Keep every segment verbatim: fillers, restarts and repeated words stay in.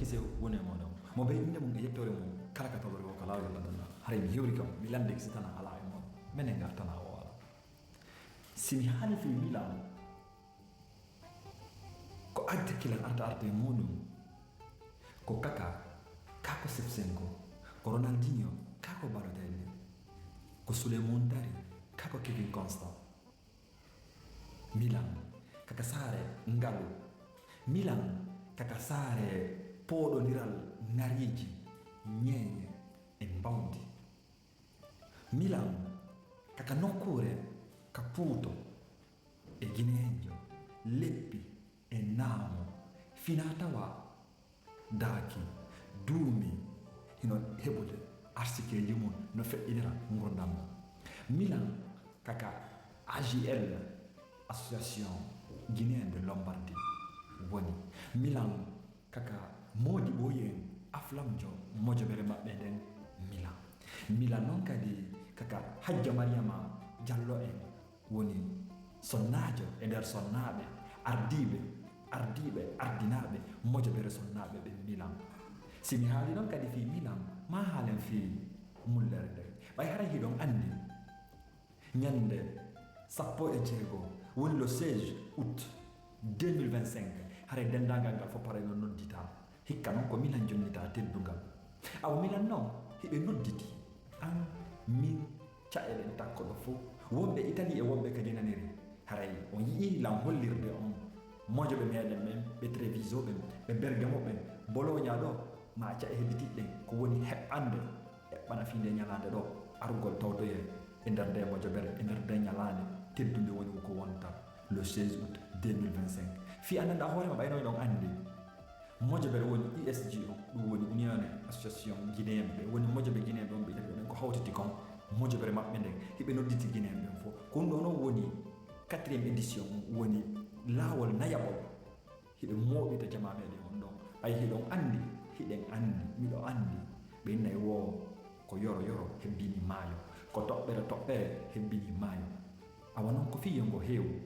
Sew woni e mooɗon. Mo ɓe innde mum e yettoore mum, kala ka tawori o ka laawol Allah ɗon. Haray mi hewri kam, mi lanndike si tana alaa e mooɗon. Menen ngartana o alaa. Si mi haali fii Milan, ko Agde Kilan arta arta e muuɗum. Ko Kaka, kaa ko Shevchenko, ko Ronaldinho, kaa ko Balotelli, ko Souley Muntari, kaa ko Kevin Constant. Milan, kaka saare ngalu. Milan, kaka saare pooɗondiral ŋariiji, ñeeñe e mbawdi. Milan, kaka nokkuure ka puuto e Gineenjo, leppi e naamu, finaa tawaa daaki, duumi, hino heɓude arsikeeji mum, no feƴƴinira ngurndan mum. Milan, kaka A G L, Association Guinéenne de Lombardie, woni. Milan, kaka moodi ɓooyi en aflamjo mojobere maɓɓe nden Milan. Milan non kadi kaka Hajja Mariama Jallo en woni sonnaajo e nder sonnaaɓe ardiiɓe, ardiiɓe, ardinaaɓe mojobere sonnaaɓe ɓe Milan. Si mi haali non kadi fii Milan, maa haalen fii mullere nden. Ɓay haray hiɗon anndi, ñannde sappo e jeego, woni le seize août deux mille vingt-cinq, haray denndaangal ngal fof haray no nodditaa. Hikka non ko Milan jonnitaa teddungal. Awa Milan non, hiɓe nodditi an, min, ca'e ɗen takko ɗo fof. Wonɓe Italie e wonɓe ka Gineneri. Haray on yi'ii lan hollirde on mojoɓe meɗen ɓen, ɓe Treviso ɓen, ɓe Bergamo ɓen, Bologna ɗo, maa ca'e hedditiiɗe ɗen, ko woni heɓɓande, eɓɓana fii nde ñalaande ɗo, arugol tawtoyee e nder nde mojobere, e nder nde ñalaande teddunde woni ko wonta le seize août deux mille vingt-cinq. Fii a nannda hoore ma ɓay no hiɗon anndi. Mojobere woni U S G o, ɗum woni Union Association Guinéen ɓe, woni mojobe Guinéen ɓe on ɓe ɗiɗo ɓen ko hawtiti kon, mojobere maɓɓe nden, hiɓe nodditi Guinéen ɓen fof. Ko ɗum ɗo non woni quatrième édition, woni laawol nayaɓol. Hiɓe mooɓita jamaa meɗen on ɗon. Ɓay hiɗon anndi, hiɗen anndi, miɗo anndi. Ɓe innay woo ko yoro yoro hebbini maayo, ko toɓɓere toɓɓere hebbini maayo. Awa non ko fii yo ngo heewu,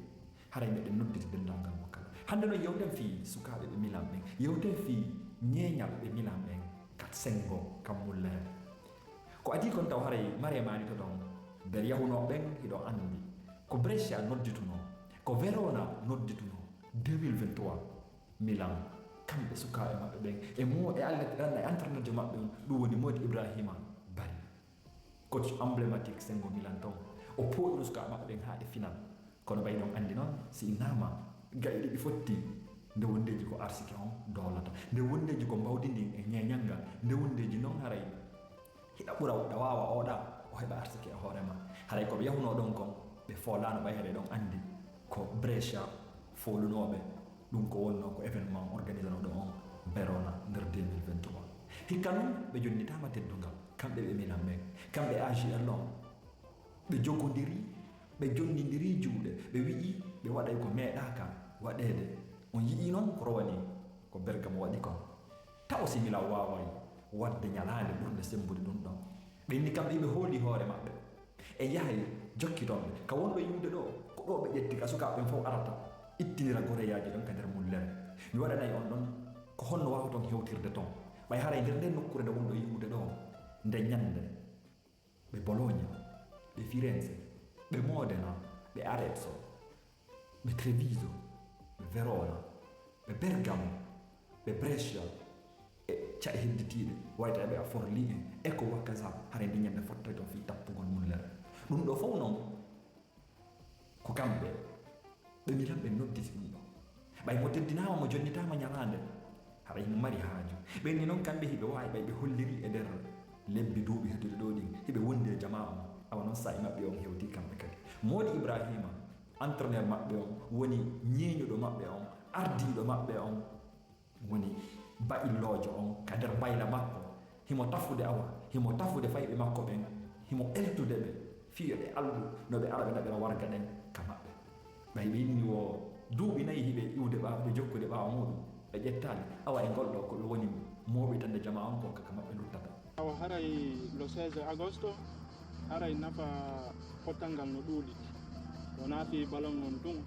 haray meɗen nodditi denndaangal mo kala. Hannde non yewten fii sukaaɓe ɓe Milan ɓen, yewten fii ñeeñal ɓe Milan ɓen, kat senngo, kam mullere. Ko adii kon taw haray maree maani to ɗon, nder yahunoo ɓen hiɗo anndi. Ko Brescia nodditunoo, ko Verona nodditunoo, deux mille vingt-trois. Milan, kamɓe sukaaɓe maɓɓe ɓen, e mo, e Allah, e Allah, e entraîneur maɓɓe on, ɗum woni Moodi Ibrahima Bari. Coach emblématique senngo Milan ton. O pooɗno sukaaɓe maɓɓe ɓen haa e final. Kono ɓay ɗon anndi non, si innama ga'i ɗiɗi fotti, nde wondeeji ko arsike on doolata. Nde wondeeji ko mbawdi ndin e ñeeñal ngal. Nde wondeeji non haray hiɗa ɓura, ɗa waawa oɗa, o heɓa arsike e hoore ma. Haray ko ɓe yahunoo ɗon kon, ɓe foolaano ɓay heɗe ɗon anndi ko Brescia foolunooɓe. Ɗum ko wonnoo ko événement organisanooɗo on Verona nder deux mille vingt-trois. Hikka non ɓe jonnitaama teddungal, kamɓe ɓe Milan ɓen, kamɓe A G L on. Ɓe jogondiri, ɓe jonnindiri juuɗe, ɓe wi'i ɓe waɗay ko meeɗaaka waɗeede. On yi'ii non ko rowani ko Bergamo waɗi kon. Taw si Milan waaway waɗde ñalaande ɓurnde semmbude ɗum ɗon. Ɓe inni kamɓe hiɓe hooli hoore maɓɓe. E yahay jokkitonɓe. Ka wonɗo yi'ude ɗo, ko ɗo ɓe ƴetti ka sukaaɓe ɓen fof arata. Ittinira goreyaaji ɗon ka nder mullere. Mi waɗanay on ɗon ko honno waawaton hewtirde ton. Ɓay haray nder nden nokkuure nde wonɗo yi'ude ɗo, nde ñannde. Ɓe Bologna, ɓe Firenze, ɓe Modena, ɓe Arezzo, ɓe Treviso, ɓe Verona, ɓe Bergamo, ɓe Brescia, e ca'e hedditiiɗe, wayta e ɓe a Forlì en, e ko wakaza, haray ndi ñande fottay ton fii tappugol mullere. Ɗum ɗo fof non, ko kamɓe ɓe Milan ɓe nodditi ɗum ɗo. Ɓay mo teddinaama, mo jonnitaama ñalaande, haray himo mari haaju. Ɓen ni non kamɓe hiɓe waawi, ɓay ɓe holliri e nder lebbi duuɓi hedduɗi ɗo ɗin, hiɓe wondi e jamaa on. Awa non saa'i maɓɓe on hewti kamɓe kadi. Moodi Ibrahima, entraîneur maɓɓe on, woni ñeeñuɗo maɓɓe on, ardiiɗo maɓɓe on. Woni ba'illoojo on ka nder mbayla makko, himo tafude awa, himo tafude fayɓe makko ɓen, himo eltude ɓe, fii yo ɓe alɗu no ɓe ara ɓe naɓira warga ɗen ka maɓɓe. Ɓay ɓe inni wo duuɓi nayi hiɓe iwde ɓaawo, ɓe jokkude ɓaawo muuɗum, ɓe ƴettaali, awa e ngol ɗo ko ɓe woni mooɓitande jamaa on kon ka, ka maɓɓe luttata. Awa haray le seize agosto, haray nafa pottal ngal no ɗuuɗi. Wonaa fii ballon on tun.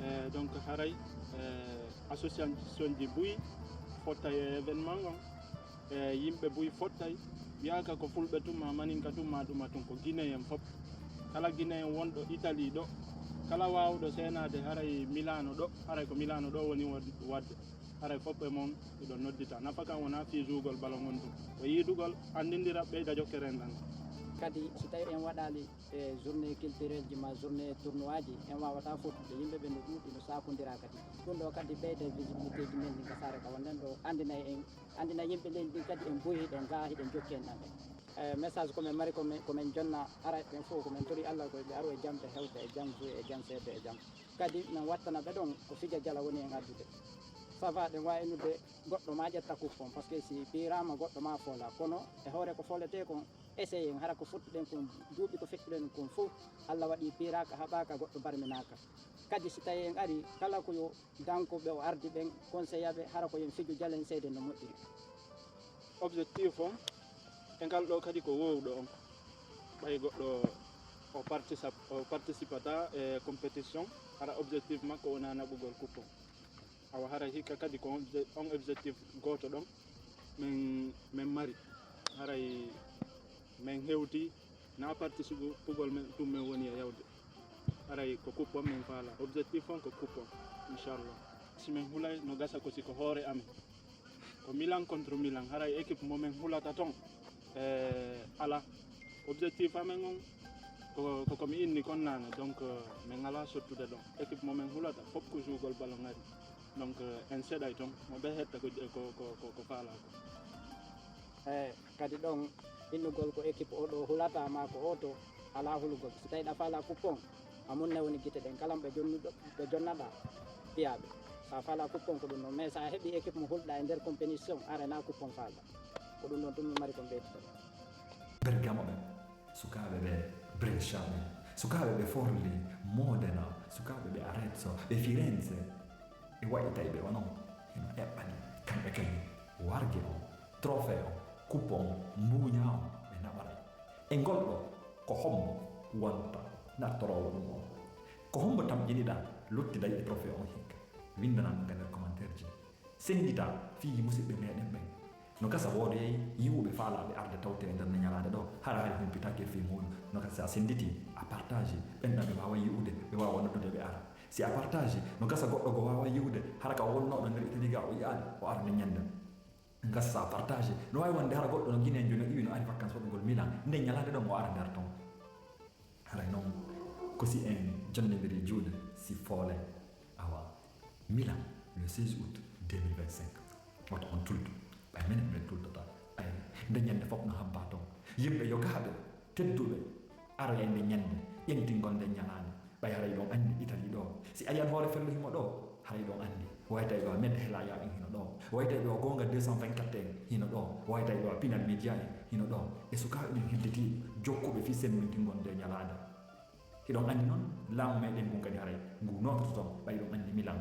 Eh, donc haray, eh, association ji buy Fottay e événement on, e yimɓe buy fottay, wiyaaka ko fulɓe tun ma maninka tun ma ɗuma tun, ko Guinéen fof. Kala Guinéen wonɗo Italie ɗo, kala waawɗo seenaade haray Milano ɗo, haray ko Milano ɗo woni wad-, waɗde. Haray fof e mon, miɗo noddita. Nafa kan wonaa fii juugol ballon on tun. Ko yiidugol, anndindira, ɓeyda jokkere en ɗan. Kadi, si tawi en waɗaali e journée culturelle ji ma journée tournoi ji, en waawata fottude yimɓe ɓe no ɗuuɗi, no saakondira kadi. Ɗum ɗo kadi ɓeyda visibilité ji men ɗi gasaare ka wonɗen ɗo, anndinay en, anndinay yimɓe leydi ndin kadi en buy hiɗen ga, hiɗen jokki en ɗan ɗen. E message ko men mari ko men, ko men jonna, ara ɓen fof ko men tori Allah ko ɓe aro e jam, ɓe hewta e jam, juwe e jam, seede e jam. Kadi men wattana ɓe ɗon ko fija jala woni en addude. Ça va, ɗen waawi innude goɗɗo ma ƴetta coupe on, parce que si piiraama goɗɗo ma foola, kono e hoore ko fooletee kon, essayen, hara ko fottuɗen kon, duuɓi ko feƴƴuɗen kon fof, Allah waɗi piiraaka, haɓaaka, goɗɗo barminaaka. Kadi si tawi en ari, kala ko yo danko ɓe o ardi ɓen, conseilla ɓe, hara ko yen fiju jalen seede no moƴƴiri. Objectif on, e ngal ɗo kadi ko wowɗo on. Ɓay goɗɗo o particip-, o participata e compétition, hara objectif makko wona naɓugol coupe on. Awa haray hikka kadi ko on obje-, on objectif gooto ɗon men, men mari. Haray men hewti na parti sugu pugol men, ɗum men woni e yawde. Haray ko coupe on men faala. Objectif on ko coupe on, inchallah. Si men hulay no gasa ko si ko hoore amen. Ko Milan contre Milan. Haray équipe mo men hulata ton, e, ala. Objectif amen on ko, ko, ko mi inni kon naane. Donc, euh, men ala sottude ɗon. Équipe mo men hulata fof ko juugol ballon ari. Donc, euh, en seɗay ton. Mo ɓe hetta ko, ko, ko, ko, ko faala ko. E, kadi ɗon innugol ko équipe o ɗo hulata ma ko o to, ala hulugol. Si tawi ɗa faala coupe on, a munne woni gite ɗen. Kala mo ɓe jonnuɗo, ɓe jonnaɗa, piyaɓe. Sa faala coupe on ko ɗum ɗon. Mais sa heɓi équipe mo hulɗa e nder compétition, arena coupe on faalɗa. Ko ɗum ɗon tun mi mari kon ɓeydude. Bergamo ɓe, sukaaɓe ɓe Brescia ɓe, sukaaɓe ɓe Forli, Modena, sukaaɓe ɓe Arezzo, ɓe Firenze, ɓe waɗitay ɓe onon. Hino eɓɓani kamɓe kadi warge on, trophée on, coupe on, mbuuña on, ɓe naɓaray. E ngol ɗo, ko hombo wonta nattoroowo ɗum on? Ko hombo tamƴiniɗaa lottiday e trophée on hikka? Winndanaa ɗum ka nder commentaire ji. Senndita fii musiɓɓe meɗen ɓen. No gasa woodoyay yi'uɓe faalaaɓe arde tawte e nder nde ñalaande ɗo, hara hari humpitaaki e fii muuɗum. No gasa si a sennditii, a partage, ɓen ɗan ɓe waawa yi'ude, ɓe waawa noddude ɓe ara. Si a partage, no gasa goɗɗo go waawa yi'ude, hara ka o wonnoo ɗo nder Italie ga o yi'aali, o ara nde ñannde. Gasa sa partage, no waawi wonde hara goɗɗo no Guinéen jo no iwi no ari vacances waɗugol Milan, nde ñalaande ɗon o ara nder ton. Haray non, ko si en jonnindiri juuɗe, si foolen. Awa, Milan, le seize août deux mille vingt-cinq. Wata on tultu. Ɓay menen men tultata. Ay, nde ñande fof no habba ton. Yimɓe yogaaɓe, tedduɓe, aroyay nde ñande, ƴentingol nde ñalaande. Ɓay haray ɗon anndi Italie ɗo. Si a yiyan hoore fello himo ɗo, haray ɗon anndi. Waytay ɗo Med Helaya en hino ɗo. Waytay ɗo Goonga deux cent vingt-quatre en hino ɗo. Waytay ɗo Pinal Media en hino ɗo. E sukaaɓe men hedditiiɓe, jokkuɓe fii semmbintingol nde ñalaande. Hiɗon anndi non, laamu meɗen ngun kadi haray, ngu noototo ton, ɓay ɗon anndi Milan,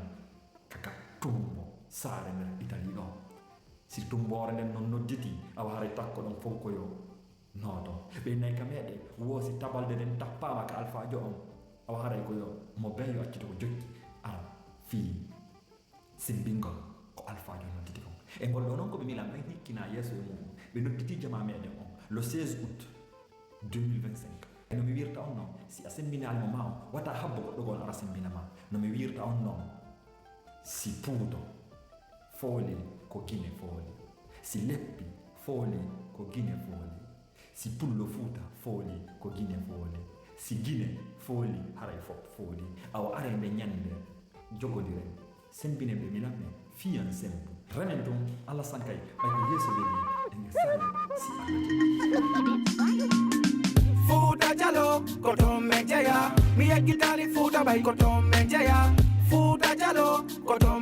kaka tumbo saare nder Italie ɗo. Si tumboore nden non nodditii, awa haray takko ɗon fow ko yo nooto. Ɓe nayi ka meɗen, woo si tabalde nden tappaama ka alfaajo on, awa haray ko yo mo ben yo accude ko jokki, ara fii semmbingol ko alfaajo nodditi kon. E ngol ɗo non ko ɓe Milan ɓen hikkina yeeso e mu'un. Ɓe nodditii jamaa meɗen on, le seize août deux mille vingt-cinq. No mi wiirta on non, si a semmbinaali mo maa on, wata habbo goɗɗo goo no ara semmbina ma. No mi wiirta on non, si Puuto fooli ko Gine fooli. Si Leppi fooli ko Gine fooli. Si Pullo Fuuta fooli ko Gine fooli. Si Gine fooli haray fof fooli. Awa aree nde ñande jogodiren. Semmbinen ɓe Milan ɓe fiyan semmbu. Renen tun Alasan kay ɓay ko yeeso weeli en e saali si Alla jaɓi. Fuuta Jalo ko toon men jeyaa. Mi yeggitaali Fuuta ɓay ko toon men jeyaa. Fuuta Jalo ko toon